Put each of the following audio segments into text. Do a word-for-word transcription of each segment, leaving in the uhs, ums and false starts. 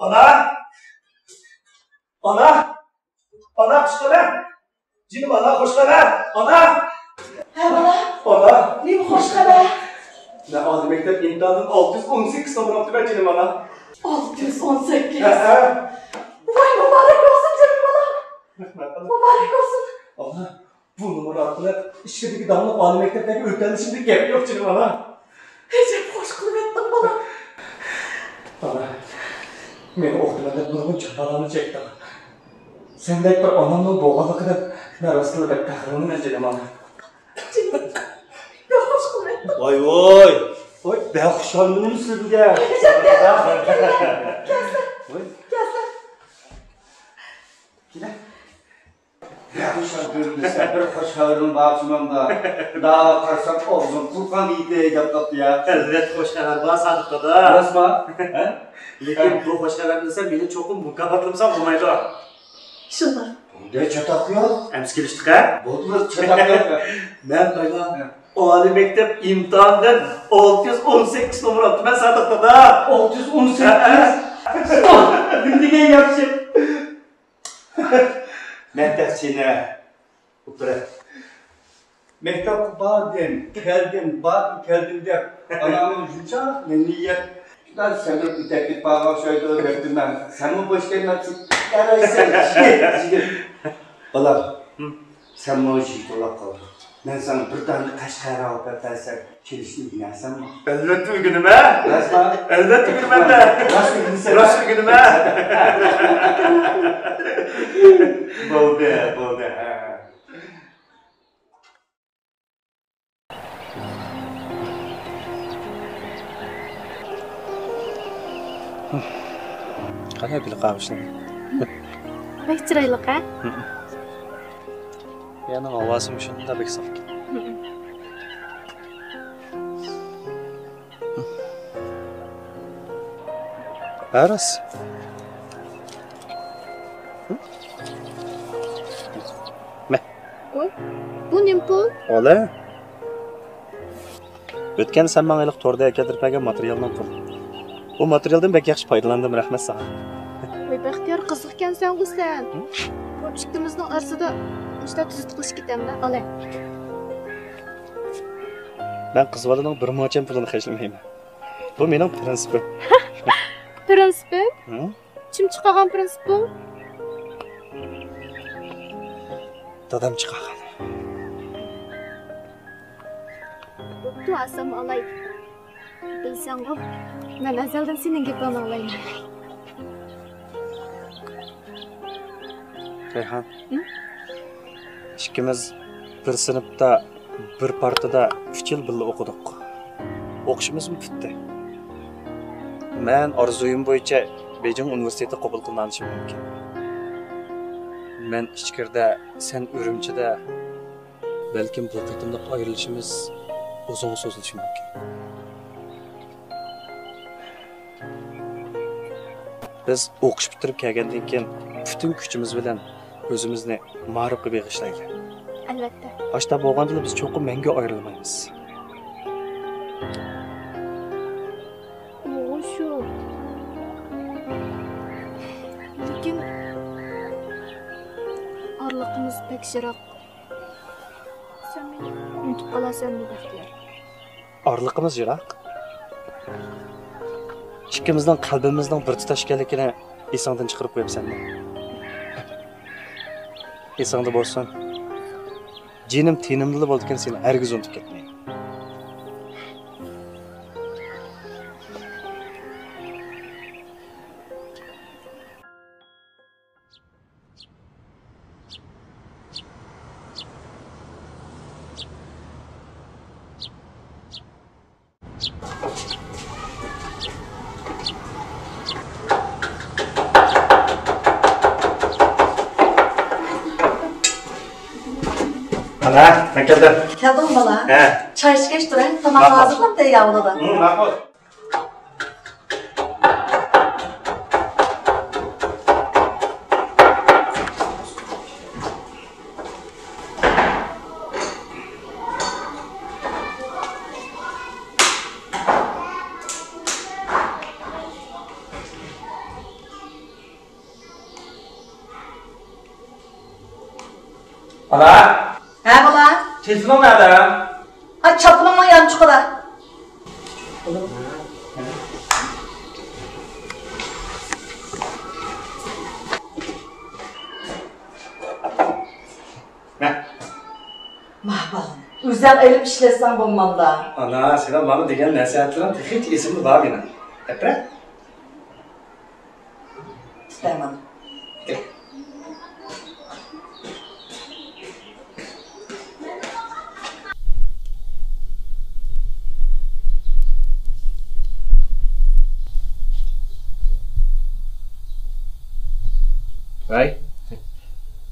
ئانا! ئانا! ئانا، خۇش خەۋەر! جېنىم ئانا، خۇش خەۋەر! ئانا! ھە، بالا؟ ئانا! نېمە خۇش خەۋەر؟ مەن ئالىي مەكتەپ ئىمتىھانىدىن ئالتە يۈز ئون سەككىز نومۇر ئاپتىمەن، جېنىم ئانا. ئالتە يۈز ئون سەككىز؟ ھە، ھە. ۋاي، مۇبارەك بولسۇن، جېنىم بالا! رەھمەت، ئانا. مۇبارەك بولسۇن! ئانا! بۇ نومۇر ئارقىلىق ئىچكىرىدىكى داڭلىق ئالىي مەكتەپلەرگە ئۆتەلىشىمدىن گەپ يوق، جېنىم ئانا. ئەجەب خوش قىلىۋەتتىڭ، بالام. ئانا، مېنى ئوقۇتىمەن دەپ نۇرغۇن جاپالارنى چەكتىڭ. سەندەك بىر ئانامنىڭ بولغانلىقىدىن مەن راستلا بەك پەخىرلىنىمەن، جېنىم ئانا. جېنىم، بەك خوش قىلىۋەتتىڭ. ۋاي، ۋاي. ۋاي، بەك خۇشالمەن سىزگە. ئەجەب، كەلسە. ۋاي. كەلسە. كېلە. يا خۇشال كۆرۈنمىسە، بىر خوش خەۋىرىڭ بار شۇماندا. داۋا قارىسام، ئاغزىڭ قۇرقان يېتەي دەپ قاپتۇ يا. ئەلۋەتتە خوش خەۋەر بار، سادىق دادا. راستما؟ ھە؟ لېكىن بۇ خوش خەۋەر دېسەم، مېنى چوقۇم مۇكاپاتلىمىساڭ بولمايدۇ. شۇنداق. بۇندا چاتاق يوق. ئەمسە كېلىشتۇق ھە؟ بولدى، چاتاق يوق. مەن بايلا ھە. ئالىي مەكتەپ ئىمتىھانىدىن ئالتە يۈز ئون سەككىز نومۇر ئاپتىمەن، سادىق دادا. ئالتە يۈز ئون سەككىز؟ ھە، ھە. نېمە دېگەن ياخشى. مەن تېخىچە ئوپېرا. مەكتەپكە باردىم، كەلدىم، باردىم، كەلدىم دەپ، ئانامنى شۇنچە مەنىيەت، شۇنداق سەمرىپ ئۆتەپ كېتىپ قالغان ئوخشايدۇ دەپتىمەن. سەنمۇ بوش كەلمەپسەن. يارايسەن، يىگىت، يىگىت. بالام، ھە. سەنمۇ يىگىت بولاپ قالدىڭ. مەن ساڭا بىر دانە قەشقەر ئاۋۇپ بەرسەم، كېلىشنى ئۆگىنەرسەنمۇ؟ ئەلۋەتتە ئۆگىنىمەن. راستما؟ ئەلۋەتتە ئۆگىنىمەن-دە. راست ئۆگىنىسەن. راست ئۆگىنىمەن. بولدى، بولدى. ھە. قانداق بىلىپ قالمىشتىڭ؟ بەك چىرايلىق ھە؟ يەرنىڭ ھاۋاسىمۇ شۇنداق بەك ساپكەن. ھە راست. مە. ۋاي، بۇ نېمە پۇل؟ ئالە. ئۆتكەندە سەن ماڭا ھېلىقى توردا ئەكەلدۈرۈپ بەرگەن ماتېرىيالنىڭ پۇلى. بۇ ماتېرىيالدىن بەك ياخشى پايدىلاندىم، رەھمەت ساڭا. ۋاي بەختىيار، قىزىق ئىكەنسەنغۇ سەن. ھە؟ بۇ ئىككىمىزنىڭ ئارىسىدا مۇشۇنداق تۈزۈت قىلىش كېتەمدۇ، ئالە. مەن قىز بالىنىڭ بىر موچەن پۇلىنى خەجلىمەيمەن. بۇ مېنىڭ پىرىنسىپىم. پىرىنسىپىم؟ ھە؟ كىم چىقارغان پىرىنسىپنى؟ دادام چىقارغان. بوپتۇ، ئاسانمۇ ئالاي. بىلسەڭغۇ، مەن ئەزەلدىن سېنىڭ گېپىڭنى ئالايمەن. رەيھان. ھە؟ ئىككىمىز بىر سىنىپتا، بىر پارتىدا ئۈچ يىل بىللە ئوقۇدۇق. ئوقۇشىمىزمۇ پۈتتى. مەن ئارزۇيۇم بويىچە بېيجىڭ ئۇنىۋېرسىتېتىغا قوبۇل قىلىنالىشىم مۇمكىن. مەن ئىچكىرىدە، سەن ئۈرۈمچىدە. بەلكىم بۇ قېتىملىق ئايرىلىشىمىز ئۇزۇنغا سوزۇلۇشى مۇمكىن. بىز ئوقۇش پۈتتۈرۈپ كەلگەندىن كېيىن پۈتۈن كۈچىمىز بىلەن ئۆزىمىزنى مائارىپقا بېغىشلايلى. ئەلۋەتتە. ئاشتا بولغاندىلا بىز چوقۇم مەڭگۈ ئايرىلمايمىز. ئۇ شۇ. لېكىن ئارىلىقىمىز بەك يىراق. سەن مېنى ئۇنتۇپ قالارسەنمۇ، بەختىيار؟ ئارىلىقىمىز يىراق. ئىككىمىزنىڭ قەلبىمىزنىڭ بىر تۇتاش ئىكەنلىكىنى ئېسىڭدىن چىقىرىپ قويۇپسەنمۇ؟ ئېسىڭدە بولسۇن. جېنىم تېنىمدىلا بولىدىكەن، سېنى ھەرگىز ئۇنتۇپ كەتمەيمەن. ئانا، مەن كەلدىم. كەلدىڭ بالا؟ ھە. چاي ئىچكەچ تۇراي، تاماق ھازىرلاپ تەييار بولىدۇ. ھە، ماقۇل. ئانا! ھە، بالا؟ تېلېفونۇڭ نەدە؟ ھە، چاپىنىڭنىڭ يانچۇقىدا. مە. ماھ، بالام، ئۆزۈڭ ئېلىپ ئىشلەتسەڭ بولمامدا؟ ئانا، سېنىڭ ماڭا دېگەن نەسىھەتلىرىڭ تېخىچە ئېسىمدە بار مېنىڭ. ئەپرە. تۇتاي مانا. ۋەي.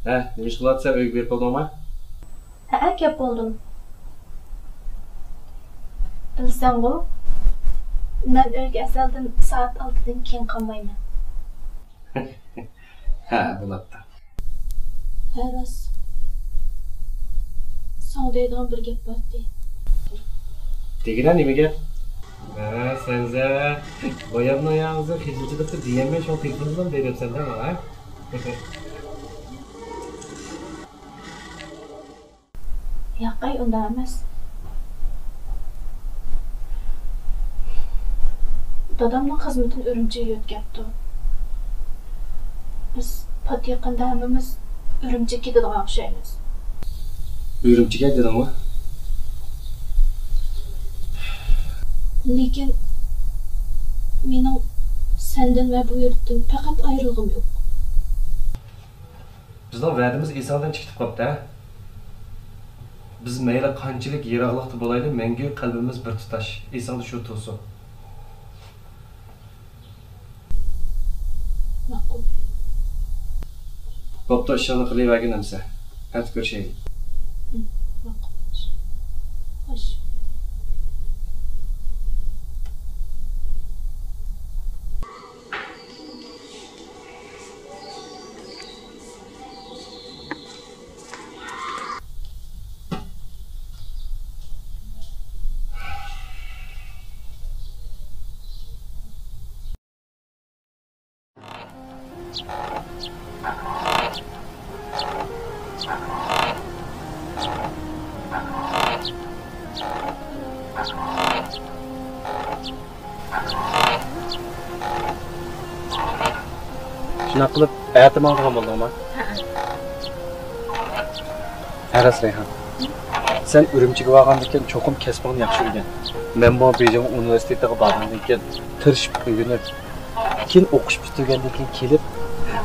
ھە، نېمە ئىش قىلىۋاتىسەن، ئۆيگە بېرىپ بولدۇڭما؟ ھەئە، كەپ بولدۇم. بىلسەڭغۇ، مەن ئۆيگە ئەزەلدىن سائەت ئالتىدىن كېيىن قالمايمەن. ھە، بولاتتى. ھە، راست. ساڭا دەيدىغان بىر گەپ بارتى. دېگىنە، نېمە گەپ؟ ھە، سەنزە. بايامنىڭ ياڭزى خىجىلچىلىقتا دېيەلمەي شۇڭا تېلېفوندىلا بېرىۋەتسەمدە ماڭا. ياقەي، ئۇنداق ئەمەس. دادامنىڭ خىزمىتىنى ئۈرۈمچىگە يۆتكەپتۇ. بىز پات يېقىندا ھەممىمىز ئۈرۈمچىگە كېتىدىغان ئوخشايمىز. ئۈرۈمچىگە دېدىڭمۇ؟ لېكىن مېنىڭ سەندىن ۋە بۇ يۇرتتىن پەقەت ئايرىلغۇم يوق. بىزنىڭ ۋەدىمىز ئېسىڭدىن چىقىپ قاپتۇ، ھە؟ بىز مەيلى قانچىلىك يىراقلىقتا بولايلى، مەڭگۈ قەلبىمىز بىر تۇتاش. ئېسىڭدە شۇ تۇرسۇن. ماقۇل. بوپتۇ، ئىشىڭنى قىلىۋەرگىن ئەمىسە. ئەتە كۆرۈشەيلى. ماقۇل. خوش. شۇنداق قىلىپ، ئەتە ماڭىدىغان بولدۇڭما؟ ھەئە. ھە، راست، رەيھان. سەن ئۈرۈمچىگە بارغاندىن كېيىن چوقۇم كەسپىڭنى ياخشى ئۆگەن. مەنمۇ بېيجىڭ ئۇنىۋېرسىتېتىغا بارغاندىن كېيىن تىرىشىپ ئۆگىنىپ، كېيىن ئوقۇش پۈتتۈرگەندىن كېيىن كېلىپ،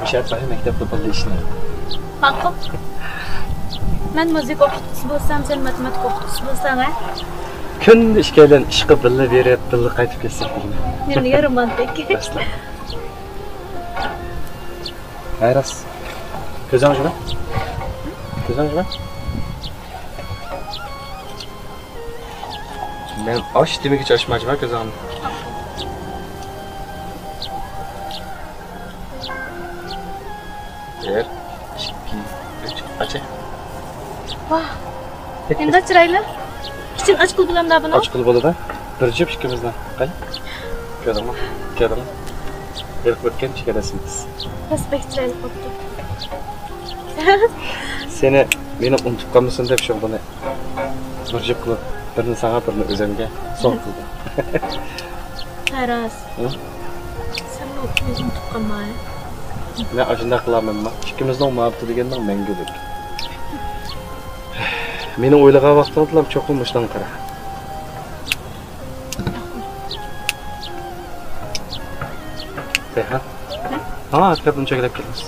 مۇشۇ يەردە مەكتەپتە بىللە ئىشلەيمىز. ماقۇل. مەن مۇزىكا ئوقۇتقۇچىسى بولسام، سەن ماتېماتىكا ئوقۇتقۇچىسى بولساڭ، ھە؟ كۈندە ئىككىيلەن ئىشقا بىللە بېرىپ، بىللە قايتىپ كەتسەك دېگىنى. نېمىگە رومانتىك. راستلا. ھەي، راست. كۆزۈڭ يۇمۇڭ. كۆزۈڭ يۇمۇڭ. مەن ئاچ دېمىگۈچە ئاچما، ئاچما كۆزۈڭنى. بىر، ئىككى، ئۈچ، ئاچە. ۋاھ، نېمانداق چىرايلىق. ئىچىنى ئاچقىلى بولامدا بۇنى؟ ئاچقىلى بولىدۇ. بىر جۈپ ئىككىمىزنىڭ. قاي؟ كۆردۈڭمۇ؟ كۆردۈڭمۇ؟ ھېلىقى ئۆتكەن چېگرا سىمىز. راست بەك چىرايلىق بوپتۇ. سېنى مېنى ئۇنتۇپ قالمىسۇن دەپ شۇ بۇنى بىر جۈپ قىلىپ، بىرنى ساڭا، بىرنى ئۆزۈمگە سوۋغا قىلدىم. ھە، راست. ھە؟ سەنمۇ ئۆزۈڭنى تۇتقىنما؟ مەن ئاشۇنداق قىلالمايمەن. ئىككىمىزنىڭ مۇھەببىتى دېگەننىڭ مەڭگۈلۈك. مېنى ئويلىغان ۋاقتىڭدىلا چوقۇم مۇشۇنىڭغا قارا. رەيھان. ھە؟ ھا، ئەتىگەن چەكلەپ كېلىمىز.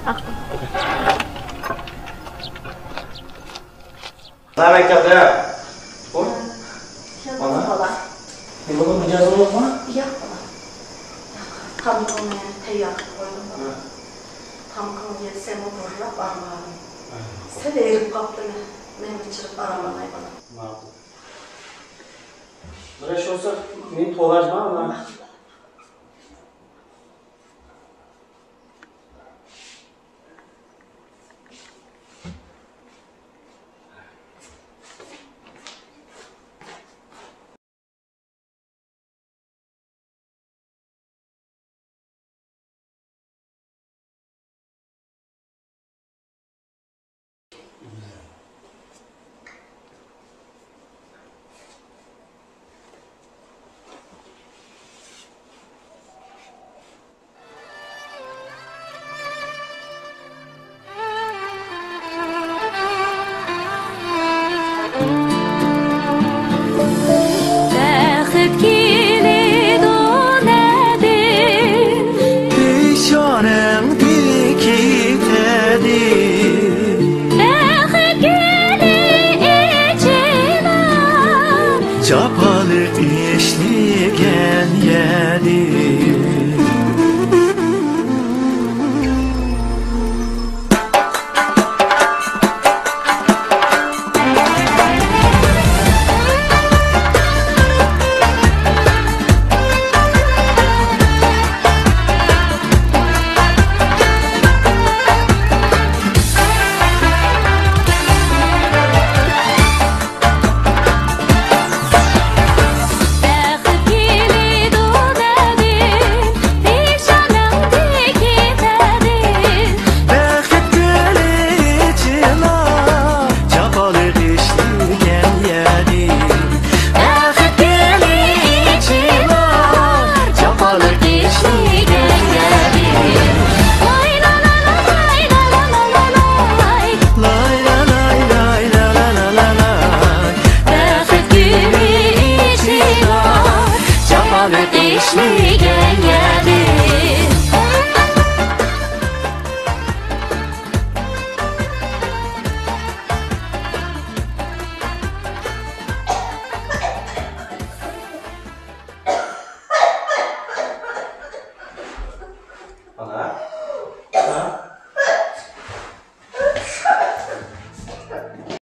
ماقۇل. مانا مەكتەپتە. قوي. مانا. نېمە بولدى، مىجەزىڭ يوقمۇ؟ ياق، بالا. تامىقىڭنى تەييار قىلىپ قويدۇم، بالا. ھە. تامىقىڭنى يەپ سەنمۇ بۇرۇلۇپ ئارام ئالغىن. ھە. سەل ھېرىپ قاپتىمەن. مەنمۇ چىرىپ ئارام ئالاي، بالا. ماقۇل. بىر ئىش بولسا، مېنى توۋلاپ ئاچما، بالا. ئىشلىگەن يەردە